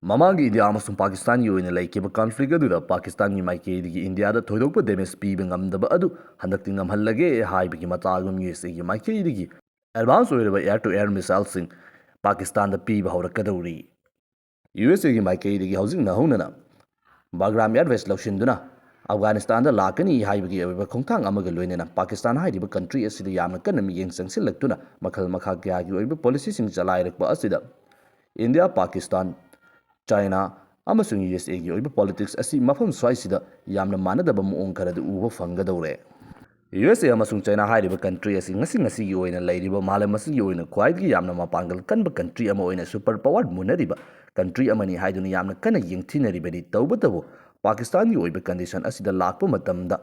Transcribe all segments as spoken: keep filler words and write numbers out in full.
ꯃꯃꯥꯡꯒꯤ ꯏꯟꯗꯤꯌꯥ ꯑꯃꯁꯨꯡ ꯄꯥꯀꯤꯁꯇꯥꯟꯒꯤ ꯑꯣꯏꯅ ꯂꯩꯈꯤꯕ ꯀꯟꯐ꯭ꯂꯤꯛ ꯑꯗꯨꯗ ꯄꯥꯀꯤꯁꯇꯥꯟꯒꯤ ꯃꯥꯏꯀꯩꯗꯒꯤ ꯏꯟꯗꯤꯌꯥꯗ ꯊꯣꯏꯗꯣꯛꯄ ꯗꯦꯃꯦꯖ ꯄꯤꯕ ꯉꯝꯗꯕ ꯑꯗꯨ ꯍꯟꯗꯛꯇꯤ ꯉꯝꯍꯜꯂꯒꯦ ꯍꯥꯏꯕꯒꯤ ꯃꯇꯥꯒꯨꯝ ꯌꯨ ꯑꯦꯁ ꯑꯦꯒꯤ ꯃꯥꯏꯀꯩꯗꯒꯤ ꯑꯦꯗꯚꯥꯟꯁ ꯑꯣꯏꯔꯕ ꯑꯦꯌꯔ ꯇꯨ ꯑꯦꯌꯔ ꯃꯤꯁꯥꯏꯜꯁꯤꯡ ꯄꯥꯀꯤꯁꯇꯥꯟꯗ ꯄꯤꯕ ꯍꯧꯔꯛꯀꯗꯧꯔꯤ꯫ ꯌꯨ ꯑꯦꯁ ꯑꯦꯒꯤ ꯃꯥꯏꯀꯩꯗꯒꯤ ꯍꯧꯖꯤꯛ ꯅꯧꯍꯧꯅꯅ ꯕꯥꯒ꯭ꯔꯥꯝ ꯑꯦꯌꯔ ꯕꯦꯁ ꯂꯧꯁꯤꯟꯗꯨꯅ ꯑꯐꯒꯥꯅꯤꯁꯇꯥꯟꯗ ꯂꯥꯛꯀꯅꯤ ꯍꯥꯏꯕꯒꯤ ꯑꯣꯏꯕ ꯈꯣꯡꯊꯥꯡ ꯑꯃꯒ ꯂꯣꯏꯅꯅ ꯄꯥꯀꯤꯁꯇꯥꯟ ꯍꯥꯏꯔꯤꯕ ꯀꯟꯇ꯭ꯔꯤ ꯑꯁꯤꯗ ꯌꯥꯝꯅ ꯀꯟꯅ ꯃꯤꯠꯌꯦꯡ ꯆꯪꯁꯤꯜꯂꯛꯇꯨꯅ ꯃꯈꯜ ꯃꯈꯥ ꯀꯌꯥꯒꯤ ꯑꯣꯏꯕ ꯄꯣꯂꯤꯁꯤꯁꯤꯡ ꯆꯂꯥꯏꯔꯛꯄ ꯑꯁꯤꯗ ꯏꯟꯗꯤꯌꯥ, ꯄꯥꯀꯤꯁꯇꯥꯟ, ꯆꯥꯏꯅꯥ ꯑꯃꯁꯨꯡ ꯌꯨ ꯑꯦꯁ ꯑꯦꯒꯤ ꯑꯣꯏꯕ ꯄꯣꯂꯤꯇꯤꯛꯁ ꯑꯁꯤ ꯃꯐꯝ ꯁ꯭ꯋꯥꯏꯁꯤꯗ ꯌꯥꯝꯅ ꯃꯥꯟꯅꯗꯕ ꯃꯑꯣꯡ ꯈꯔꯗ ꯎꯕ ꯐꯪꯒꯗꯧꯔꯦ꯫ ꯌꯨ ꯑꯦꯁ ꯑꯦ ꯑꯃꯁꯨꯡ ꯆꯥꯏꯅꯥ ꯍꯥꯏꯔꯤꯕ ꯀꯟꯇ꯭ꯔꯤ ꯑꯁꯤ ꯉꯁꯤ ꯉꯁꯤꯒꯤ ꯑꯣꯏꯅ ꯂꯩꯔꯤꯕ ꯃꯥꯂꯦꯝ ꯑꯁꯤꯒꯤ ꯑꯣꯏꯅ ꯈ꯭ꯋꯥꯏꯗꯒꯤ ꯌꯥꯝꯅ ꯃꯄꯥꯡꯒꯜ ꯀꯟꯕ ꯀꯟꯇ꯭ꯔꯤ ꯑꯃ ꯑꯣꯏꯅ ꯁꯨꯄꯔ ꯄꯥꯋꯔ ꯃꯨꯟꯅꯔꯤꯕ ꯀꯟꯇ꯭ꯔꯤ ꯑꯃꯅꯤ ꯍꯥꯏꯗꯨꯅ ꯌꯥꯝꯅ ꯀꯟꯅ ꯌꯦꯡꯊꯤꯅꯔꯤꯕꯅꯤ꯫ ꯇꯧꯕꯇꯕꯨ ꯄꯥꯀꯤꯁꯇꯥꯟꯒꯤ ꯑꯣꯏꯕ ꯀꯟꯗꯤꯁꯟ ꯑꯁꯤꯗ ꯂꯥꯛꯄ ꯃꯇꯝꯗ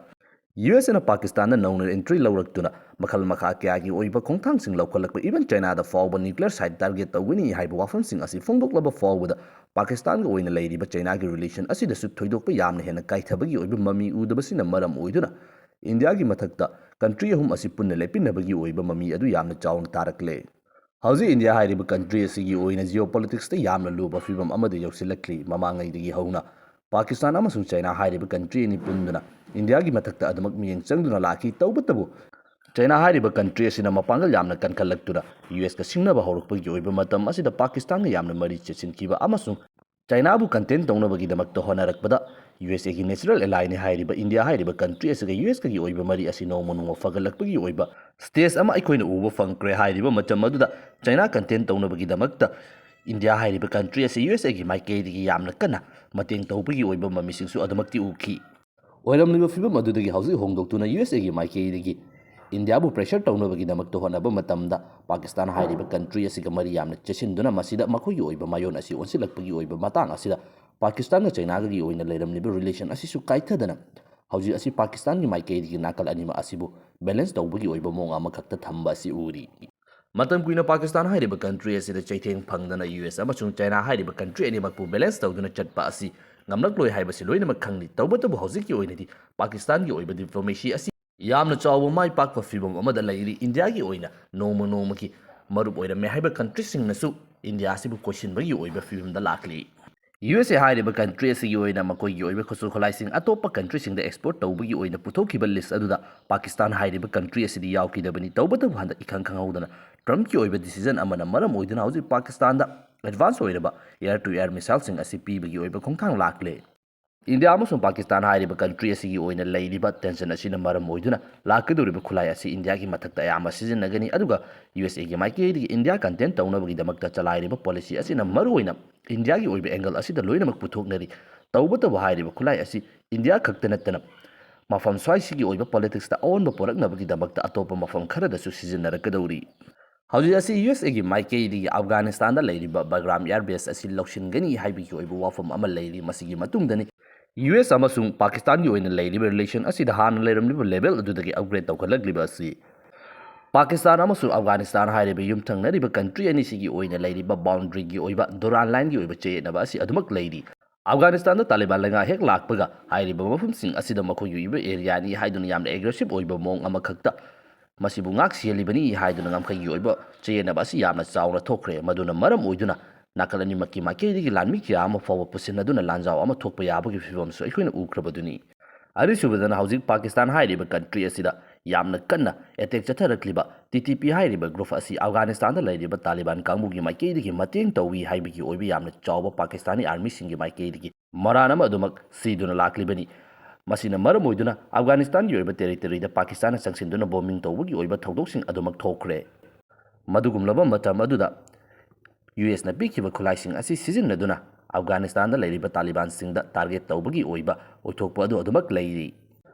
ꯌꯨ ꯑꯦꯁ ꯑꯦꯅ ꯄꯥꯀꯤꯁꯇꯥꯟꯗ ꯅꯧꯅ ꯑꯦꯟꯇ꯭ꯔꯤ ꯂꯧꯔꯛꯇꯨꯅ ꯃꯈꯜ ꯃꯈꯥ ꯀꯌꯥꯒꯤ ꯑꯣꯏꯕ ꯈꯣꯡꯊꯥꯡꯁꯤꯡ ꯂꯧꯈꯠꯂꯛꯄ, ꯏꯚꯟ ꯆꯥꯏꯅꯥꯗ ꯐꯥꯎꯕ ꯅ꯭ꯌꯨꯀ꯭ꯂꯤꯌꯔ ꯁꯥꯏꯠ ꯇꯥꯔꯒꯦꯠ ꯇꯧꯒꯅꯤ ꯍꯥꯏꯕ ꯋꯥꯐꯝꯁꯤꯡ ꯑꯁꯤ ꯐꯣꯡꯗꯣꯛꯂꯕ ꯐꯥꯎꯕꯗ ꯄꯥꯀꯤꯁꯇꯥꯟꯒ ꯑꯣꯏꯅ ꯂꯩꯔꯤꯕ ꯆꯥꯏꯅꯥꯒꯤ ꯔꯤꯂꯦꯁꯟ ꯑꯁꯤꯗꯁꯨ ꯊꯣꯏꯗꯣꯛꯄ ꯌꯥꯝꯅ ꯍꯦꯟꯅ ꯀꯥꯏꯊꯕꯒꯤ ꯑꯣꯏꯕ ꯃꯃꯤ ꯎꯗꯕꯁꯤꯅ ꯃꯔꯝ ꯑꯣꯏꯗꯨꯅ ꯏꯟꯗꯤꯌꯥꯒꯤ ꯃꯊꯛꯇ ꯀꯟꯇ꯭ꯔꯤ ꯑꯍꯨꯝ ꯑꯁꯤ ꯄꯨꯟꯅ ꯂꯦꯞꯄꯤꯟꯅꯕꯒꯤ ꯑꯣꯏꯕ ꯃꯃꯤ ꯑꯗꯨ ꯌꯥꯝꯅ ꯆꯥꯎꯅ ꯇꯥꯔꯛꯂꯦ꯫ ꯍꯧꯖꯤꯛ ꯏꯟꯗꯤꯌꯥ ꯍꯥꯏꯔꯤꯕ ꯀꯟꯇ꯭ꯔꯤ ꯑꯁꯤꯒꯤ ꯑꯣꯏꯅ ꯖꯤꯑꯣ ꯄꯣꯂꯤꯇꯤꯛꯁꯇ ꯌꯥꯝꯅ ꯂꯨꯕ ꯐꯤꯕꯝ ꯑꯃꯗ ꯌꯧꯁꯤꯜꯂꯛꯂꯤ꯫ ꯃꯃꯥꯡꯉꯩꯗꯒꯤ ꯍꯧꯅ ꯄꯥꯀꯤꯁꯇꯥꯟ ꯑꯃꯁꯨꯡ ꯆꯥꯏꯅꯥ ꯍꯥꯏꯔꯤꯕ ꯀꯟꯇ꯭ꯔꯤ ꯑꯅꯤ ꯄꯨꯟꯗꯨꯅ ꯏꯟꯗꯤꯌꯥꯒꯤ ꯃꯊꯛꯇ ꯑꯗꯨꯃꯛ ꯃꯤꯠꯌꯦꯡ ꯆꯪꯗꯨꯅ ꯂꯥꯛꯈꯤ꯫ ꯇꯧꯕꯇꯕꯨ ꯆꯥꯏꯅꯥ ꯍꯥꯏꯔꯤꯕ ꯀꯟꯇ꯭ꯔꯤ ꯑꯁꯤꯅ ꯃꯄꯥꯡꯒꯜ ꯌꯥꯝꯅ ꯀꯟꯈꯠꯂꯛꯇꯨꯅ ꯌꯨ ꯑꯦꯁꯀ ꯁꯤꯡꯅꯕ ꯍꯧꯔꯛꯄꯒꯤ ꯑꯣꯏꯕ ꯃꯇꯝ ꯑꯁꯤꯗ ꯄꯥꯀꯤꯁꯇꯥꯟꯒ ꯌꯥꯝꯅ ꯃꯔꯤ ꯆꯦꯠꯁꯤꯟꯈꯤꯕ ꯑꯃꯁꯨꯡ ꯆꯥꯏꯅꯥꯕꯨ ꯀꯟꯇꯦꯟ ꯇꯧꯅꯕꯒꯤꯗꯃꯛꯇ ꯍꯣꯠꯅꯔꯛꯄꯗ ꯌꯨ ꯑꯦꯁ ꯑꯦꯒꯤ ꯅꯦꯆꯔꯦꯜ ꯑꯦꯂꯥꯏꯅꯤ ꯍꯥꯏꯔꯤꯕ ꯏꯟꯗꯤꯌꯥ ꯍꯥꯏꯔꯤꯕ ꯀꯟꯇ꯭ꯔꯤ ꯑꯁꯤꯒ ꯌꯨ ꯑꯦꯁꯀꯒꯤ ꯑꯣꯏꯕ ꯃꯔꯤ ꯑꯁꯤ ꯅꯣꯡꯃ ꯅꯣꯡꯃ ꯐꯒꯠꯂꯛꯄꯒꯤ ꯑꯣꯏꯕ ꯁ꯭ꯇꯦꯖ ꯑꯃ ꯑꯩꯈꯣꯏꯅ ꯎꯕ ꯐꯪꯈ꯭ꯔꯦ꯫ ꯍꯥꯏꯔꯤꯕ ꯃꯇꯝ ꯑꯗꯨꯗ ꯆꯥꯏꯅꯥ ꯀꯟꯇꯦꯟ ꯇꯧꯅꯕꯒꯤꯗꯃꯛꯇ ꯏꯟꯗꯤꯌꯥ ꯍꯥꯏꯔꯤꯕ ꯀꯟꯇ꯭ꯔꯤ ꯑꯁꯤ ꯌꯨ ꯑꯦꯁ ꯑꯦꯒꯤ ꯃꯥꯏꯀꯩꯗꯒꯤ ꯌꯥꯝꯅ ꯀꯟꯅ ꯃꯇꯦꯡ ꯇꯧꯕꯒꯤ ꯑꯣꯏꯕ ꯃꯃꯤꯁꯤꯡꯁꯨ ꯑꯗꯨꯃꯛꯇꯤ ꯎꯈꯤ꯫ ꯑꯣꯏꯔꯝꯂꯤꯕ ꯐꯤꯕꯝ ꯑꯗꯨꯗꯒꯤ ꯍꯧꯖꯤꯛ ꯍꯣꯡꯗꯣꯛꯇꯨꯅ ꯌꯨ ꯑꯦꯁ ꯑꯦꯒꯤ ꯃꯥꯏꯀꯩꯗꯒꯤ ꯏꯟꯗꯤꯌꯥꯕꯨ ꯄ꯭ꯔꯦꯁꯔ ꯇꯧꯅꯕꯒꯤꯗꯃꯛꯇ ꯍꯣꯠꯅꯕ ꯃꯇꯝꯗ ꯄꯥꯀꯤꯁꯇꯥꯟ ꯍꯥꯏꯔꯤꯕ ꯀꯟꯇ꯭ꯔꯤ ꯑꯁꯤꯒ ꯃꯔꯤ ꯌꯥꯝꯅ ꯆꯦꯠꯁꯤꯟꯗꯨꯅ ꯃꯁꯤꯗ ꯃꯈꯣꯏꯒꯤ ꯑꯣꯏꯕ ꯃꯥꯌꯣꯟ ꯑꯁꯤ ꯑꯣꯟꯁꯤꯜꯂꯛꯄꯒꯤ ꯑꯣꯏꯕ ꯃꯇꯥꯡ ꯑꯁꯤꯗ ꯄꯥꯀꯤꯁꯇꯥꯟꯒ ꯆꯥꯏꯅꯥꯒꯒꯤ ꯑꯣꯏꯅ ꯂꯩꯔꯝꯂꯤꯕ ꯔꯤꯂꯦꯁꯟ ꯑꯁꯤꯁꯨ ꯀꯥꯏꯊꯗꯅ ꯍꯧꯖꯤꯛ ꯑꯁꯤ ꯄꯥꯀꯤꯁꯇꯥꯟꯒꯤ ꯃꯥꯏꯀꯩꯗꯒꯤ ꯅꯥꯀꯜ ꯑꯅꯤꯃꯛ ꯑꯁꯤꯕꯨ ꯕꯦꯂꯦꯟꯁ ꯇꯧꯕꯒꯤ ꯑꯣꯏꯕ ꯃꯑꯣꯡ ꯑꯃꯈꯛꯇ ꯊꯝꯕ ꯑꯁꯤ ꯎꯔꯤ꯫ ꯃꯇꯝ ꯀꯨꯏꯅ ꯄꯥꯀꯤꯁꯇꯥꯟ ꯍꯥꯏꯔꯤꯕ ꯀꯟꯇ꯭ꯔꯤ ꯑꯁꯤꯗ ꯆꯩꯊꯦꯡ ꯐꯪꯗꯅ ꯌꯨ ꯑꯦꯁ ꯑꯃꯁꯨꯡ ꯆꯥꯏꯅꯥ ꯍꯥꯏꯔꯤꯕ ꯀꯟꯇ꯭ꯔꯤ ꯑꯅꯤꯃꯛꯄꯨ ꯕꯦꯂꯦꯟꯁ ꯇꯧꯗꯨꯅ ꯆꯠꯄ ꯑꯁꯤ ꯉꯝꯂꯛꯂꯣꯏ ꯍꯥꯏꯕꯁꯤ ꯂꯣꯏꯅꯃꯛ ꯈꯪꯂꯤ꯫ ꯇꯧꯕꯇꯕꯨ ꯍꯧꯖꯤꯛꯀꯤ ꯑꯣꯏꯅꯗꯤ ꯄꯥꯀꯤꯁꯇꯥꯟꯒꯤ ꯑꯣꯏꯕ ꯗꯤꯄ꯭ꯂꯣꯃꯦꯁꯤ ꯑꯁꯤ ꯌꯥꯝꯅ ꯆꯥꯎꯕ ꯃꯥꯏ ꯄꯥꯛꯄ ꯐꯤꯕꯝ ꯑꯃꯗ ꯂꯩꯔꯤ꯫ ꯏꯟꯗꯤꯌꯥꯒꯤ ꯑꯣꯏꯅ ꯅꯣꯡꯃ ꯅꯣꯡꯃꯒꯤ ꯃꯔꯨꯞ ꯑꯣꯏꯔꯝꯃꯦ ꯍꯥꯏꯕ ꯀꯟꯇ꯭ꯔꯤꯁꯤꯡꯅꯁꯨ ꯏꯟꯗꯤꯌꯥ ꯑꯁꯤꯕꯨ ꯀꯣꯏꯁꯤꯟꯕꯒꯤ ꯑꯣꯏꯕ ꯐꯤꯕꯝꯗ ꯂꯥꯛꯂꯤ꯫ ꯌꯨ ꯑꯦꯁ ꯑꯦ ꯍꯥꯏꯔꯤꯕ ꯀꯟꯇ꯭ꯔꯤ ꯑꯁꯤꯒꯤ ꯑꯣꯏꯅ ꯃꯈꯣꯏꯒꯤ ꯑꯣꯏꯕ ꯈꯨꯠꯁꯨ ꯈꯨꯠꯂꯥꯏꯁꯤꯡ ꯑꯇꯣꯞꯄ ꯀꯟꯇ꯭ꯔꯤꯁꯤꯡꯗ ꯑꯦꯛꯁꯄꯣꯔꯠ ꯇꯧꯕꯒꯤ ꯑꯣꯏꯅ ꯄꯨꯊꯣꯛꯈꯤꯕ ꯂꯤꯁ ꯑꯗꯨꯗ ꯄꯥꯀꯤꯁꯇꯥꯟ ꯍꯥꯏꯔꯤꯕ ꯀꯟꯇ꯭ꯔꯤ ꯑꯁꯤꯗꯤ ꯌꯥꯎꯈꯤꯗꯕꯅꯤ꯫ ꯇꯧꯕꯇꯕꯨ ꯍꯟꯗꯛ ꯏꯈꯪ ꯈꯪꯍꯧꯗꯅ ꯇ꯭ꯔꯝꯞꯀꯤ ꯑꯣꯏꯕ ꯗꯤꯁꯤꯖꯟ ꯑꯃꯅ ꯃꯔꯝ ꯑꯣꯏꯗꯨꯅ ꯍꯧꯖꯤꯛ ꯄꯥꯀꯤꯁꯇꯥꯟꯗ ꯑꯦꯗꯚꯥꯟꯁ ꯑꯣꯏꯔꯕ ꯑꯦꯌꯔ ꯇꯨ ꯑꯦꯌꯔ ꯃꯤꯁꯥꯏꯜꯁꯤꯡ ꯑꯁꯤ ꯄꯤꯕꯒꯤ ꯑꯣꯏꯕ ꯈꯣꯡꯊꯥꯡ ꯂꯥꯛꯂꯦ꯫ ꯏꯟꯗꯤꯌꯥ ꯑꯃꯁꯨꯡ ꯄꯥꯀꯤꯁꯇꯥꯟ ꯍꯥꯏꯔꯤꯕ ꯀꯟꯇ꯭ꯔꯤ ꯑꯁꯤꯒꯤ ꯑꯣꯏꯅ ꯂꯩꯔꯤꯕ ꯇꯦꯟꯁꯟ ꯑꯁꯤꯅ ꯃꯔꯝ ꯑꯣꯏꯗꯨꯅ ꯂꯥꯛꯀꯗꯧꯔꯤꯕ ꯈꯨꯠꯂꯥꯏ ꯑꯁꯤ ꯏꯟꯗꯤꯌꯥꯒꯤ ꯃꯊꯛꯇ ꯑꯌꯥꯝꯕ ꯁꯤꯖꯤꯟꯅꯒꯅꯤ, ꯑꯗꯨꯒ ꯌꯨ ꯑꯦꯁ ꯑꯦꯒꯤ ꯃꯥꯏꯀꯩꯗꯒꯤ ꯏꯟꯗꯤꯌꯥ ꯀꯟꯇꯦꯟ ꯇꯧꯅꯕꯒꯤꯗꯃꯛꯇ ꯆꯂꯥꯏꯔꯤꯕ ꯄꯣꯂꯤꯁꯤ ꯑꯁꯤꯅ ꯃꯔꯨꯑꯣꯏꯅ ꯏꯟꯗꯤꯌꯥꯒꯤ ꯑꯣꯏꯕ ꯑꯦꯡꯒꯜ ꯑꯁꯤꯗ ꯂꯣꯏꯅꯃꯛ ꯄꯨꯊꯣꯛꯅꯔꯤ꯫ ꯇꯧꯕꯇꯕꯨ ꯍꯥꯏꯔꯤꯕ ꯈꯨꯠꯂꯥꯏ ꯑꯁꯤ ꯏꯟꯗꯤꯌꯥ ꯈꯛꯇ ꯅꯠꯇꯅ ꯃꯐꯝ ꯁ꯭ꯋꯥꯏꯁꯤꯒꯤ ꯑꯣꯏꯕ ꯄꯣꯂꯤꯇꯤꯛꯁꯇ ꯑꯑꯣꯟꯕ ꯄꯨꯔꯛꯅꯕꯒꯤꯗꯃꯛꯇ ꯑꯇꯣꯞꯄ ꯃꯐꯝ ꯈꯔꯗꯁꯨ ꯁꯤꯖꯤꯟꯅꯔꯛꯀꯗꯧꯔꯤ꯫ ꯍꯧꯖꯤꯛ ꯑꯁꯤ ꯌꯨ ꯑꯦꯁ ꯑꯦꯒꯤ ꯃꯥꯏꯀꯩꯗꯒꯤ ꯑꯐꯒꯥꯅꯤꯁꯇꯥꯟꯗ ꯂꯩꯔꯤꯕ ꯕꯒ꯭ꯔꯥꯝ ꯑꯦꯌꯔ ꯕꯦꯁ ꯑꯁꯤ ꯂꯧꯁꯤꯟꯒꯅꯤ ꯍꯥꯏꯕꯒꯤ ꯑꯣꯏꯕ ꯋꯥꯐꯝ ꯑꯃ ꯂꯩꯔꯤ꯫ ꯃꯁꯤꯒꯤ ꯃꯇꯨꯡꯗꯅꯤ ꯌꯨ ꯑꯦꯁ ꯑꯃꯁꯨꯡ ꯄꯥꯀꯤꯁꯇꯥꯟꯒꯤ ꯑꯣꯏꯅ ꯂꯩꯔꯤꯕ ꯔꯤꯂꯦꯁꯟ ꯑꯁꯤꯗ ꯍꯥꯟꯅ ꯂꯩꯔꯝꯂꯤꯕ ꯂꯦꯚꯦꯜ ꯑꯗꯨꯗꯒꯤ ꯑꯞꯒ꯭ꯔꯦꯗ ꯇꯧꯈꯠꯂꯛꯂꯤꯕ ꯑꯁꯤ꯫ ꯄꯥꯀꯤꯁꯇꯥꯟ ꯑꯃꯁꯨꯡ ꯑꯐꯒꯥꯅꯤꯁꯇꯥꯟ ꯍꯥꯏꯔꯤꯕ ꯌꯨꯝꯊꯪꯅꯔꯤꯕ ꯀꯟꯇ꯭ꯔꯤ ꯑꯅꯤꯁꯤꯒꯤ ꯑꯣꯏꯅ ꯂꯩꯔꯤꯕ ꯕꯥꯎꯟꯗ꯭ꯔꯤꯒꯤ ꯑꯣꯏꯕ ꯗꯨꯔꯥꯟ ꯂꯥꯏꯟꯒꯤ ꯑꯣꯏꯕ ꯆꯌꯦꯠꯅꯕ ꯑꯁꯤ ꯑꯗꯨꯃꯛ ꯂꯩꯔꯤ꯫ ꯑꯐꯒꯥꯅꯤꯁꯇꯥꯟꯗ ꯇꯥꯂꯤꯕꯥꯟ ꯂꯩꯉꯥꯛ ꯍꯦꯛ ꯂꯥꯛꯄꯒ ꯍꯥꯏꯔꯤꯕ ꯃꯐꯝꯁꯤꯡ ꯑꯁꯤꯗ ꯃꯈꯣꯏꯒꯤ ꯑꯣꯏꯕ ꯑꯦꯔꯤꯌꯥꯅꯤ ꯍꯥꯏꯗꯨꯅ ꯌꯥꯝꯅ ꯑꯦꯒ꯭ꯔꯦꯁꯤꯞ ꯑꯣꯏꯕ ꯃꯑꯣꯡ ꯑꯃꯈꯛꯇ ꯃꯁꯤꯕꯨ ꯉꯥꯛ ꯁꯦꯜꯂꯤꯕꯅꯤ ꯍꯥꯏꯗꯨꯅ ꯉꯝꯈꯩꯒꯤ ꯑꯣꯏꯕ ꯆꯌꯦꯠꯅꯕ ꯑꯁꯤ ꯌꯥꯝꯅ ꯆꯥꯎꯅ ꯊꯣꯛꯈ꯭ꯔꯦ꯫ ꯃꯗꯨꯅ ꯃꯔꯝ ꯑꯣꯏꯗꯨꯅ ꯅꯥꯀꯜ ꯑꯅꯤꯃꯛꯀꯤ ꯃꯥꯏꯀꯩꯗꯒꯤ ꯂꯥꯟꯃꯤ ꯀꯌꯥ ꯑꯃ ꯐꯥꯎꯕ ꯄꯨꯁꯤꯟꯅꯗꯨꯅ ꯂꯥꯟꯖꯥꯎ ꯑꯃ ꯊꯣꯛꯄ ꯌꯥꯕꯒꯤ ꯐꯤꯕꯝꯁꯨ ꯑꯩꯈꯣꯏꯅ ꯎꯈ꯭ꯔꯕꯗꯨꯅꯤ꯫ ꯑꯅꯤꯁꯨꯕꯗꯅ ꯍꯧꯖꯤꯛ ꯄꯥꯀꯤꯁꯇꯥꯟ ꯍꯥꯏꯔꯤꯕ ꯀꯟꯇ꯭ꯔꯤ ꯑꯁꯤꯗ ꯌꯥꯝꯅ ꯀꯟꯅ ꯑꯦꯇꯦꯛ ꯆꯠꯊꯔꯛꯂꯤꯕ ꯇꯤ ꯇꯤ ꯄꯤ ꯍꯥꯏꯔꯤꯕ ꯒ꯭ꯔꯨꯞ ꯑꯁꯤ ꯑꯐꯒꯥꯅꯤꯁꯇꯥꯟꯗ ꯂꯩꯔꯤꯕ ꯇꯥꯂꯤꯕꯥꯟ ꯀꯥꯡꯕꯨꯒꯤ ꯃꯥꯏꯀꯩꯗꯒꯤ ꯃꯇꯦꯡ ꯇꯧꯏ ꯍꯥꯏꯕꯒꯤ ꯑꯣꯏꯕ ꯌꯥꯝꯅ ꯆꯥꯎꯕ ꯄꯥꯀꯤꯁꯇꯥꯅꯤ ꯑꯥꯔꯃꯤꯁꯤꯡꯒꯤ ꯃꯥꯏꯀꯩꯗꯒꯤ ꯃꯔꯥꯟ ꯑꯃ ꯑꯗꯨꯃꯛ ꯁꯤꯗꯨꯅ ꯂꯥꯛꯂꯤꯕꯅꯤ꯫ ꯃꯁꯤꯅ ꯃꯔꯝ ꯑꯣꯏꯗꯨꯅ ꯑꯐꯒꯥꯅꯤꯁꯇꯥꯟꯒꯤ ꯑꯣꯏꯕ ꯇꯦꯔꯤꯇꯣꯔꯤꯗ ꯄꯥꯀꯤꯁꯇꯥꯟꯅ ꯆꯪꯁꯤꯟꯗꯨꯅ ꯕꯣꯝꯕꯤꯡ ꯇꯧꯕꯒꯤ ꯑꯣꯏꯕ ꯊꯧꯗꯣꯛꯁꯤꯡ ꯑꯗꯨꯃꯛ ꯊꯣꯛꯈ꯭ꯔꯦ꯫ ꯃꯗꯨꯒꯨꯝꯂꯕ ꯃꯇꯝ ꯑꯗꯨꯗ ꯌꯨ ꯑꯦꯁꯅ ꯄꯤꯈꯤꯕ ꯈꯨꯠꯂꯥꯏꯁꯤꯡ ꯑꯁꯤ ꯁꯤꯖꯤꯟꯅꯗꯨꯅ ꯑꯐꯒꯥꯅꯤꯁꯇꯥꯟꯗ ꯂꯩꯔꯤꯕ ꯇꯥꯂꯤꯕꯥꯟꯁꯤꯡꯗ ꯇꯥꯔꯒꯦꯠ ꯇꯧꯕꯒꯤ ꯑꯣꯏꯕ ꯑꯣꯏꯊꯣꯛꯄ ꯑꯗꯨ ꯑꯗꯨꯃꯛ ꯂꯩꯔꯤ꯫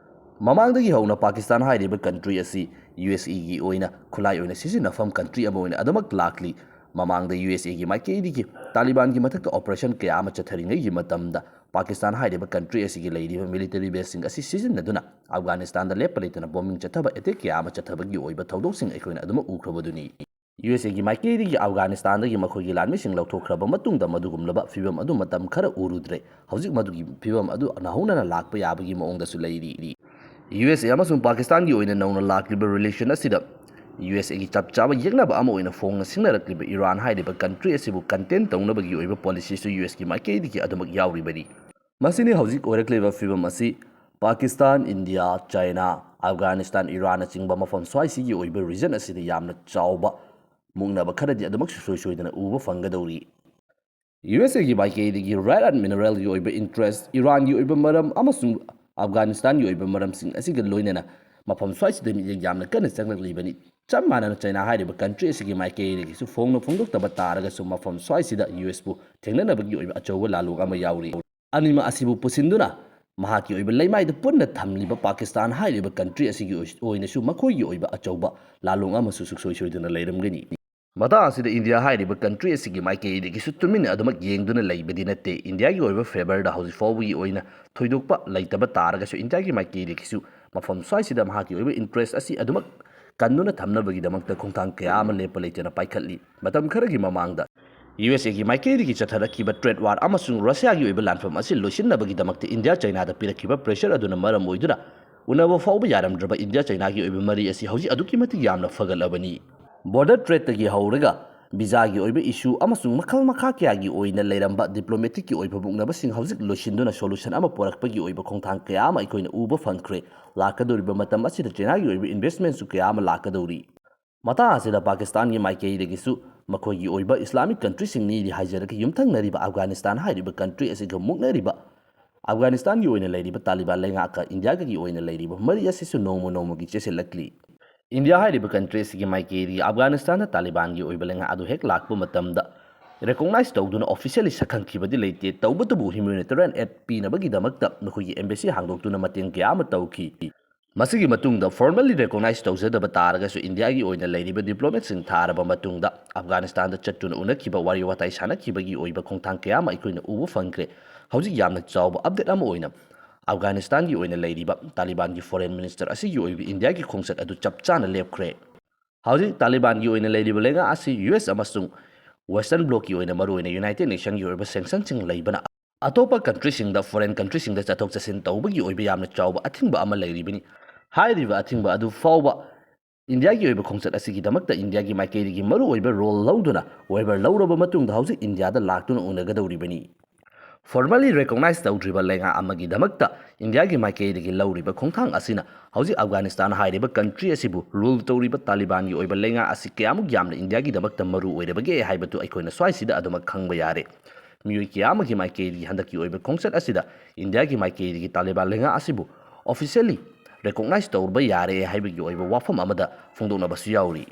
ꯃꯃꯥꯡꯗꯒꯤ ꯍꯧꯅ ꯄꯥꯀꯤꯁꯇꯥꯟ ꯍꯥꯏꯔꯤꯕ ꯀꯟꯇ꯭ꯔꯤ ꯑꯁꯤ ꯌꯨ ꯑꯦꯁ ꯏꯒꯤ ꯑꯣꯏꯅ ꯈꯨꯠꯂꯥꯏ ꯑꯣꯏꯅ ꯁꯤꯖꯤꯟꯅꯐꯝ ꯀꯟꯇ꯭ꯔꯤ ꯑꯃ ꯑꯣꯏꯅ ꯑꯗꯨꯃꯛ ꯂꯥꯛꯂꯤ꯫ ꯃꯃꯥꯡꯗ ꯌꯨ ꯑꯦꯁ ꯏꯒꯤ ꯃꯥꯏꯀꯩꯗꯒꯤ ꯇꯥꯂꯤꯕꯥꯟꯒꯤ ꯃꯊꯛꯇ ꯑꯣꯄꯔꯦꯁꯟ ꯀꯌꯥ ꯑꯃ ꯆꯠꯊꯔꯤꯉꯩꯒꯤ ꯃꯇꯝꯗ ꯄꯥꯀꯤꯁꯇꯥꯟ ꯍꯥꯏꯔꯤꯕ ꯀꯟꯇ꯭ꯔꯤ ꯑꯁꯤꯒꯤ ꯂꯩꯔꯤꯕ ꯃꯤꯂꯤꯇꯔꯤ ꯕꯦꯁꯁꯤꯡ ꯑꯁꯤ ꯁꯤꯖꯤꯟꯅꯗꯨꯅ ꯑꯐꯒꯥꯅꯤꯁꯇꯥꯟꯗ ꯂꯦꯞꯄ ꯂꯩꯇꯅ ꯕꯣꯝꯕꯤꯡ ꯆꯠꯊꯕ, ꯑꯦꯇꯦꯛ ꯀꯌꯥ ꯑꯃ ꯆꯠꯊꯕꯒꯤ ꯑꯣꯏꯕ ꯊꯧꯗꯣꯛꯁꯤꯡ ꯑꯩꯈꯣꯏꯅ ꯑꯗꯨꯃꯛ ꯎꯈ꯭ꯔꯕꯗꯨꯅꯤ꯫ ꯌꯨ ꯑꯦꯁ ꯑꯦꯒꯤ ꯃꯥꯏꯀꯩꯗꯒꯤ ꯑꯐꯒꯥꯅꯤꯁꯇꯥꯟꯗꯒꯤ ꯃꯈꯣꯏꯒꯤ ꯂꯥꯟꯃꯤꯁꯤꯡ ꯂꯧꯊꯣꯛꯈ꯭ꯔꯕ ꯃꯇꯨꯡꯗ ꯃꯗꯨꯒꯨꯝꯂꯕ ꯐꯤꯕꯝ ꯑꯗꯨ ꯃꯇꯝ ꯈꯔ ꯎꯔꯨꯗ꯭ꯔꯦ꯫ ꯍꯧꯖꯤꯛ ꯃꯗꯨꯒꯤ ꯐꯤꯕꯝ ꯑꯗꯨ ꯅꯧꯍꯧꯅꯅ ꯂꯥꯛꯄ ꯌꯥꯕꯒꯤ ꯃꯑꯣꯡꯗꯁꯨ ꯂꯩꯔꯤ꯫ ꯌꯨ ꯑꯦꯁ ꯑꯦ ꯑꯃꯁꯨꯡ ꯄꯥꯀꯤꯁꯇꯥꯟꯒꯤ ꯑꯣꯏꯅ ꯅꯧꯅ ꯂꯥꯛꯂꯤꯕ ꯔꯤꯂꯦꯁꯟ ꯑꯁꯤꯗ ꯌꯨ ꯑꯦꯁ ꯑꯦꯒꯤ ꯆꯞ ꯆꯥꯕ ꯌꯦꯛꯅꯕ ꯑꯃ ꯑꯣꯏꯅ ꯐꯣꯡꯅ ꯁꯤꯡꯅꯔꯛꯂꯤꯕ ꯏꯔꯥꯟ ꯍꯥꯏꯔꯤꯕ ꯀꯟꯇ꯭ꯔꯤ ꯑꯁꯤꯕꯨ ꯀꯟꯇꯦꯟ ꯇꯧꯅꯕꯒꯤ ꯑꯣꯏꯕ ꯄꯣꯂꯤꯁꯤꯁꯨ ꯌꯨ ꯑꯦꯁꯀꯤ ꯃꯥꯏꯀꯩꯗꯒꯤ ꯑꯗꯨꯃꯛ ꯌꯥꯎꯔꯤꯕꯅꯤ꯫ ꯃꯁꯤꯅꯤ ꯍꯧꯖꯤꯛ ꯑꯣꯏꯔꯛꯂꯤꯕ ꯐꯤꯕꯝ ꯑꯁꯤ ꯄꯥꯀꯤꯁꯇꯥꯟ, ꯏꯟꯗꯤꯌꯥ, ꯆꯥꯏꯅꯥ, ꯑꯐꯒꯥꯅꯤꯁꯇꯥꯟ, ꯏꯔꯥꯟꯅꯆꯤꯡꯕ ꯃꯐꯝ ꯁ꯭ꯋꯥꯏꯁꯤꯒꯤ ꯑꯣꯏꯕ ꯔꯤꯖꯟ ꯑꯁꯤꯗ ꯌꯥꯝꯅ ꯆꯥꯎꯕ ꯃꯨꯛꯅꯕ ꯈꯔꯗꯤ ꯑꯗꯨꯃꯛ ꯁꯨꯡꯁꯣꯏ ꯁꯣꯏꯗꯅ ꯎꯕ ꯐꯪꯒꯗꯧꯔꯤ꯫ ꯌꯨ ꯑꯦꯁ ꯑꯦꯒꯤ ꯃꯥꯏꯀꯩꯗꯒꯤ ꯔꯦꯌꯔ ꯑꯔꯊ ꯃꯤꯅꯔꯦꯜꯒꯤ ꯑꯣꯏꯕ ꯏꯟꯇꯔꯦꯁ, ꯏꯔꯥꯟꯒꯤ ꯑꯣꯏꯕ ꯃꯔꯝ ꯑꯃꯁꯨꯡ ꯑꯐꯒꯥꯅꯤꯁꯇꯥꯟꯒꯤ ꯑꯣꯏꯕ ꯃꯔꯝꯁꯤꯡ ꯑꯁꯤꯒ ꯂꯣꯏꯅꯅ ꯃꯐꯝ ꯁ꯭ꯋꯥꯏꯁꯤꯗ ꯃꯤꯠꯌꯦꯡ ꯌꯥꯝꯅ ꯀꯟꯅ ꯆꯪꯂꯛꯂꯤꯕꯅꯤ꯫ ꯆꯞ ꯃꯥꯟꯅꯅ ꯆꯥꯏꯅꯥ ꯍꯥꯏꯔꯤꯕ ꯀꯟꯇ꯭ꯔꯤ ꯑꯁꯤꯒꯤ ꯃꯥꯏꯀꯩꯗꯒꯤꯁꯨ ꯐꯣꯡꯅ ꯐꯣꯡꯗꯣꯛꯇꯕ ꯇꯥꯔꯒꯁꯨ ꯃꯐꯝ ꯁ꯭ꯋꯥꯏꯁꯤꯗ ꯌꯨ ꯑꯦꯁꯄꯨ ꯊꯦꯡꯅꯅꯕꯒꯤ ꯑꯣꯏꯕ ꯑꯆꯧꯕ ꯂꯥꯂꯣꯡ ꯑꯃ ꯌꯥꯎꯔꯤ꯫ ꯑꯅꯤꯃꯛ ꯑꯁꯤꯕꯨ ꯄꯨꯁꯤꯟꯗꯨꯅ ꯃꯍꯥꯛꯀꯤ ꯑꯣꯏꯕ ꯂꯩꯃꯥꯏꯗ ꯄꯨꯟꯅ ꯊꯝꯂꯤꯕ ꯄꯥꯀꯤꯁꯇꯥꯟ ꯍꯥꯏꯔꯤꯕ ꯀꯟꯇ꯭ꯔꯤ ꯑꯁꯤꯒꯤ ꯑꯣꯏ-, ꯑꯣꯏꯅꯁꯨ ꯃꯈꯣꯏꯒꯤ ꯑꯣꯏꯕ ꯑꯆꯧꯕ ꯂꯥꯂꯣꯡ ꯑꯃꯁꯨ ꯁꯨꯡꯁꯣꯏ ꯁꯣꯏꯗꯅ ꯂꯩꯔꯝꯒꯅꯤ꯫ ꯃꯇꯥꯡ ꯑꯁꯤꯗ ꯏꯟꯗꯤꯌꯥ ꯍꯥꯏꯔꯤꯕ ꯀꯟꯇ꯭ꯔꯤ ꯑꯁꯤꯒꯤ ꯃꯥꯏꯀꯩꯗꯒꯤꯁꯨ ꯇꯨꯃꯤꯟꯅ ꯑꯗꯨꯃꯛ ꯌꯦꯡꯗꯨꯅ ꯂꯩꯕꯗꯤ ꯅꯠꯇꯦ꯫ ꯏꯟꯗꯤꯌꯥꯒꯤ ꯑꯣꯏꯕ ꯐꯦꯚꯔꯗ ꯍꯧꯖꯤꯛ ꯐꯥꯎꯕꯒꯤ ꯑꯣꯏꯅ ꯊꯣꯏꯗꯣꯛꯄ ꯂꯩꯇꯕ ꯇꯥꯔꯒꯁꯨ ꯏꯟꯗꯤꯌꯥꯒꯤ ꯃꯥꯏꯀꯩꯗꯒꯤꯁꯨ ꯃꯐꯝ ꯁ꯭ꯋꯥꯏꯁꯤꯗ ꯃꯍꯥꯛꯀꯤ ꯑꯣꯏꯕ ꯏꯟꯇꯔꯦꯁ ꯑꯁꯤ ꯑꯗꯨꯃꯛ ꯀꯟꯗꯨꯅ ꯊꯝꯅꯕꯒꯤꯗꯃꯛꯇ ꯈꯣꯡꯊꯥꯡ ꯀꯌꯥ ꯑꯃ ꯂꯦꯞꯄ ꯂꯩꯇꯅ ꯄꯥꯏꯈꯠꯂꯤ꯫ ꯃꯇꯝ ꯈꯔꯒꯤ ꯃꯃꯥꯡꯗ ꯌꯨ ꯑꯦꯁ ꯑꯦꯒꯤ ꯃꯥꯏꯀꯩꯗꯒꯤ ꯆꯠꯊꯔꯛꯈꯤꯕ ꯇ꯭ꯔꯦꯗ ꯋꯥꯔ ꯑꯃꯁꯨꯡ ꯔꯁꯤꯌꯥꯒꯤ ꯑꯣꯏꯕ ꯂꯥꯟꯐꯝ ꯑꯁꯤ ꯂꯣꯏꯁꯤꯟꯅꯕꯒꯤꯗꯃꯛꯇ ꯏꯟꯗꯤꯌꯥ ꯆꯥꯏꯅꯥꯗ ꯄꯤꯔꯛꯈꯤꯕ ꯄ꯭ꯔꯦꯁꯔ ꯑꯗꯨꯅ ꯃꯔꯝ ꯑꯣꯏꯗꯨꯅ ꯎꯅꯕ ꯐꯥꯎꯕ ꯌꯥꯔꯝꯗ꯭ꯔꯕ ꯏꯟꯗꯤꯌꯥ ꯆꯥꯏꯅꯥꯒꯤ ꯑꯣꯏꯕ ꯃꯔꯤ ꯑꯁꯤ ꯍꯧꯖꯤꯛ ꯑꯗꯨꯛꯀꯤ ꯃꯇꯤꯛ ꯌꯥꯝꯅ ꯐꯒꯠꯂꯕꯅꯤ꯫ ꯕꯣꯔꯗꯔ ꯇ꯭ꯔꯦꯗꯇꯒꯤ ꯍꯧꯔꯒ ꯚꯤꯖꯥꯒꯤ ꯑꯣꯏꯕ ꯏꯁꯨ ꯑꯃꯁꯨꯡ ꯃꯈꯜ ꯃꯈꯥ ꯀꯌꯥꯒꯤ ꯑꯣꯏꯅ ꯂꯩꯔꯝꯕ ꯗꯤꯄ꯭ꯂꯣꯃꯦꯇꯤꯛꯀꯤ ꯑꯣꯏꯕ ꯃꯨꯛꯅꯕꯁꯤꯡ ꯍꯧꯖꯤꯛ ꯂꯣꯏꯁꯤꯟꯗꯨꯅ ꯁꯣꯂꯨꯁꯟ ꯑꯃ ꯄꯨꯔꯛꯄꯒꯤ ꯑꯣꯏꯕ ꯈꯣꯡꯊꯥꯡ ꯀꯌꯥ ꯑꯃ ꯑꯩꯈꯣꯏꯅ ꯎꯕ ꯐꯪꯈ꯭ꯔꯦ꯫ ꯂꯥꯛꯀꯗꯧꯔꯤꯕ ꯃꯇꯝ ꯑꯁꯤꯗ ꯆꯥꯏꯅꯥꯒꯤ ꯑꯣꯏꯕ ꯏꯟꯚꯦꯁ꯭ꯇꯃꯦꯟꯠꯁꯨ ꯀꯌꯥ ꯑꯃ ꯂꯥꯛꯀꯗꯧꯔꯤ꯫ ꯃꯇꯥꯡ ꯑꯁꯤꯗ ꯄꯥꯀꯤꯁꯇꯥꯟꯒꯤ ꯃꯥꯏꯀꯩꯗꯒꯤꯁꯨ ꯃꯈꯣꯏꯒꯤ ꯑꯣꯏꯕ ꯏꯁꯂꯥꯃꯤꯛ ꯀꯟꯇ꯭ꯔꯤꯁꯤꯡꯅꯤꯗꯤ ꯍꯥꯏꯖꯔꯒ ꯌꯨꯝꯊꯪꯅꯔꯤꯕ ꯑꯐꯒꯥꯅꯤꯁꯇꯥꯟ ꯍꯥꯏꯔꯤꯕ ꯀꯟꯇ꯭ꯔꯤ ꯑꯁꯤꯒ ꯃꯨꯛꯅꯔꯤꯕ ꯑꯐꯒꯥꯅꯤꯁꯇꯥꯟꯒꯤ ꯑꯣꯏꯅ ꯂꯩꯔꯤꯕ ꯇꯥꯂꯤꯕꯥꯟ ꯂꯩꯉꯥꯛꯀ ꯏꯟꯗꯤꯌꯥꯒꯒꯤ ꯑꯣꯏꯅ ꯂꯩꯔꯤꯕ ꯃꯔꯤ ꯑꯁꯤꯁꯨ ꯅꯣꯡꯃ ꯅꯣꯡꯃꯒꯤ ꯆꯦꯁꯤꯜꯂꯛꯂꯤ꯫ ꯏꯟꯗꯤꯌꯥ ꯍꯥꯏꯔꯤꯕ ꯀꯟꯇ꯭ꯔꯤ ꯑꯁꯤꯒꯤ ꯃꯥꯏꯀꯩꯗꯒꯤ ꯑꯐꯒꯥꯅꯤꯁꯇꯥꯟꯗ ꯇꯥꯂꯤꯕꯥꯟꯒꯤ ꯑꯣꯏꯕ ꯂꯩꯉꯥꯛ ꯑꯗꯨ ꯍꯦꯛ ꯂꯥꯛꯄ ꯃꯇꯝꯗ ꯔꯦꯀꯣꯒꯅꯥꯏꯖ ꯇꯧꯗꯨꯅ ꯑꯣꯐꯤꯁꯤꯌꯦꯜꯂꯤ ꯁꯛꯈꯪꯈꯤꯕꯗꯤ ꯂꯩꯇꯦ꯫ ꯇꯧꯕꯇꯕꯨ ꯍ꯭ꯌꯨꯃꯦꯅꯤꯇꯦꯔꯤꯌꯟ ꯑꯦꯗ ꯄꯤꯅꯕꯒꯤꯗꯃꯛꯇ ꯃꯈꯣꯏꯒꯤ ꯑꯦꯝꯕꯦꯁꯤ ꯍꯥꯡꯗꯣꯛꯇꯨꯅ ꯃꯇꯦꯡ ꯀꯌꯥ ꯑꯃ ꯇꯧꯈꯤ꯫ ꯃꯁꯤꯒꯤ ꯃꯇꯨꯡꯗ ꯐꯣꯔꯃꯦꯜꯂꯤ ꯔꯦꯀꯣꯒꯅꯥꯏꯖ ꯇꯧꯖꯗꯕ ꯇꯥꯔꯒꯁꯨ ꯏꯟꯗꯤꯌꯥꯒꯤ ꯑꯣꯏꯅ ꯂꯩꯔꯤꯕ ꯗꯤꯄ꯭ꯂꯣꯃꯦꯠꯁꯤꯡ ꯊꯥꯔꯕ ꯃꯇꯨꯡꯗ ꯑꯐꯒꯥꯅꯤꯁꯇꯥꯟꯗ ꯆꯠꯇꯨꯅ ꯎꯅꯈꯤꯕ, ꯋꯥꯔꯤ ꯋꯥꯇꯥꯏ ꯁꯥꯟꯅꯈꯤꯕꯒꯤ ꯑꯣꯏꯕ ꯈꯣꯡꯊꯥꯡ ꯀꯌꯥ ꯑꯃ ꯑꯩꯈꯣꯏꯅ ꯎꯕ ꯐꯪꯈ꯭ꯔꯦ꯫ ꯍꯧꯖꯤꯛ ꯌꯥꯝꯅ ꯆꯥꯎꯕ ꯑꯞꯗꯦꯠ ꯑꯃ ꯑꯣꯏꯅ ꯑꯐꯒꯥꯅꯤꯁꯇꯥꯟꯒꯤ ꯑꯣꯏꯅ ꯂꯩꯔꯤꯕ ꯇꯥꯂꯤꯕꯥꯟꯒꯤ ꯐꯣꯔꯦꯟ ꯃꯤꯅꯤꯁꯇꯔ ꯑꯁꯤꯒꯤ ꯑꯣꯏꯕ ꯏꯟꯗꯤꯌꯥꯒꯤ ꯈꯣꯡꯆꯠ ꯑꯗꯨ ꯆꯞ ꯆꯥꯅ ꯂꯦꯞꯈ꯭ꯔꯦ꯫ ꯍꯧꯖꯤꯛ ꯇꯥꯂꯤꯕꯥꯟꯒꯤ ꯑꯣꯏꯅ ꯂꯩꯔꯤꯕ ꯂꯩꯉꯥꯛ ꯑꯁꯤ ꯌꯨ ꯑꯦꯁ ꯑꯃꯁꯨꯡ ꯋꯦꯁꯇꯔꯟ ꯕ꯭ꯂꯣꯛꯀꯤ ꯑꯣꯏꯅ ꯃꯔꯨꯑꯣꯏꯅ ꯌꯨꯅꯥꯏꯇꯦꯗ ꯅꯦꯁꯟꯒꯤ ꯑꯣꯏꯕ ꯁꯦꯡꯁꯟꯁꯤꯡ ꯂꯩꯕꯅ ꯑꯇꯣꯞꯄ ꯀꯟꯇ꯭ꯔꯤꯁꯤꯡꯗ, ꯐꯣꯔꯦꯟ ꯀꯟꯇ꯭ꯔꯤꯁꯤꯡꯗ ꯆꯠꯊꯣꯛ ꯆꯠꯁꯤꯟ ꯇꯧꯕꯒꯤ ꯑꯣꯏꯕ ꯌꯥꯝꯅ ꯆꯥꯎꯕ ꯑꯊꯤꯡꯕ ꯑꯃ ꯂꯩꯔꯤꯕꯅꯤ꯫ ꯍꯥꯏꯔꯤꯕ ꯑꯊꯤꯡꯕ ꯑꯗꯨ ꯐꯥꯎꯕ ꯏꯟꯗꯤꯌꯥꯒꯤ ꯑꯣꯏꯕ ꯈꯣꯡꯆꯠ ꯑꯁꯤꯒꯤꯗꯃꯛꯇ ꯏꯟꯗꯤꯌꯥꯒꯤ ꯃꯥꯏꯀꯩꯗꯒꯤ ꯃꯔꯨꯑꯣꯏꯕ ꯔꯣꯜ ꯂꯧꯗꯨꯅ ꯋꯦꯕꯔ ꯂꯧꯔꯕ ꯃꯇꯨꯡꯗ ꯍꯧꯖꯤꯛ ꯏꯟꯗꯤꯌꯥꯗ ꯂꯥꯛꯇꯨꯅ ꯎꯅꯒꯗꯧꯔꯤꯕꯅꯤ꯫ ꯐꯣꯔꯃꯦꯜꯂꯤ ꯔꯦꯀꯣꯛꯅꯥꯏꯖ ꯇꯧꯗ꯭ꯔꯤꯕ ꯂꯩꯉꯥꯛ ꯑꯃꯒꯤꯗꯃꯛꯇ ꯏꯟꯗꯤꯌꯥꯒꯤ ꯃꯥꯏꯀꯩꯗꯒꯤ ꯂꯧꯔꯤꯕ ꯈꯣꯡꯊꯥꯡ ꯑꯁꯤꯅ ꯍꯧꯖꯤꯛ ꯑꯐꯒꯥꯅꯤꯁꯇꯥꯟ ꯍꯥꯏꯔꯤꯕ ꯀꯟꯇ꯭ꯔꯤ ꯑꯁꯤꯕꯨ ꯔꯨꯜ ꯇꯧꯔꯤꯕ ꯇꯥꯂꯤꯕꯥꯟꯒꯤ ꯑꯣꯏꯕ ꯂꯩꯉꯥꯛ ꯑꯁꯤ ꯀꯌꯥꯃꯨꯛ ꯌꯥꯝꯅ ꯏꯟꯗꯤꯌꯥꯒꯤꯗꯃꯛꯇ ꯃꯔꯨ ꯑꯣꯏꯔꯕꯒꯦ ꯍꯥꯏꯕꯗꯨ ꯑꯩꯈꯣꯏꯅ ꯁ꯭ꯋꯥꯏꯁꯤꯗ ꯑꯗꯨꯃꯛ ꯈꯪꯕ ꯌꯥꯔꯦ꯫ ꯃꯤꯑꯣꯏ ꯀꯌꯥ ꯑꯃꯒꯤ ꯃꯥꯏꯀꯩꯗꯒꯤ ꯍꯟꯗꯛꯀꯤ ꯑꯣꯏꯕ ꯈꯣꯡꯆꯠ ꯑꯁꯤꯗ ꯏꯟꯗꯤꯌꯥꯒꯤ ꯃꯥꯏꯀꯩꯗꯒꯤ ꯇꯥꯂꯤꯕꯥꯟ ꯂꯩꯉꯥꯛ ꯑꯁꯤꯕꯨ ꯑꯣꯐꯤꯁꯤꯌꯦꯜꯂꯤ ꯔꯦꯀꯣꯛꯅꯥꯏꯖ ꯇꯧꯕ ꯌꯥꯔꯦ ꯍꯥꯏꯕꯒꯤ ꯑꯣꯏꯕ ꯋꯥꯐꯝ ꯑꯃꯗ ꯐꯣꯡꯗꯣꯛꯅꯕꯁꯨ ꯌꯥꯎꯔꯤ꯫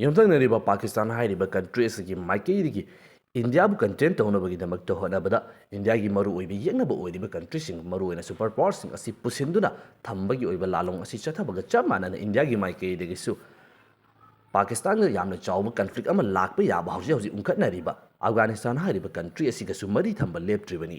ꯌꯨꯝꯊꯪꯅꯔꯤꯕ ꯄꯥꯀꯤꯁꯇꯥꯟ ꯍꯥꯏꯔꯤꯕ ꯀꯟꯇ꯭ꯔꯤ ꯑꯁꯤꯒꯤ ꯃꯥꯏꯀꯩꯗꯒꯤ ꯏꯟꯗꯤꯌꯥꯕꯨ ꯀꯟꯇꯦꯟ ꯇꯧꯅꯕꯒꯤꯗꯃꯛꯇ ꯍꯣꯠꯅꯕꯗ ꯏꯟꯗꯤꯌꯥꯒꯤ ꯃꯔꯨꯑꯣꯏꯕ ꯌꯦꯛꯅꯕ ꯑꯣꯏꯔꯤꯕ ꯀꯟꯇ꯭ꯔꯤꯁꯤꯡ, ꯃꯔꯨꯑꯣꯏꯅ ꯁꯨꯄꯔ ꯄꯥꯋꯔꯁꯤꯡ ꯑꯁꯤ ꯄꯨꯁꯤꯟꯗꯨꯅ ꯊꯝꯕꯒꯤ ꯑꯣꯏꯕ ꯂꯥꯂꯣꯡ ꯑꯁꯤ ꯆꯠꯊꯕꯒ ꯆꯞ ꯃꯥꯟꯅꯅ ꯏꯟꯗꯤꯌꯥꯒꯤ ꯃꯥꯏꯀꯩꯗꯒꯤꯁꯨ ꯄꯥꯀꯤꯁꯇꯥꯟꯒ ꯌꯥꯝꯅ ꯆꯥꯎꯕ ꯀꯟꯐ꯭ꯂꯤꯛ ꯑꯃ ꯂꯥꯛꯄ ꯌꯥꯕ ꯍꯧꯖꯤꯛ ꯍꯧꯖꯤꯛ ꯎꯪꯈꯠꯅꯔꯤꯕ ꯑꯐꯒꯥꯅꯤꯁꯇꯥꯟ ꯍꯥꯏꯔꯤꯕ ꯀꯟꯇ꯭ꯔꯤ ꯑꯁꯤꯒꯁꯨ ꯃꯔꯤ ꯊꯝꯕ ꯂꯦꯞꯇ꯭ꯔꯤꯕꯅꯤ꯫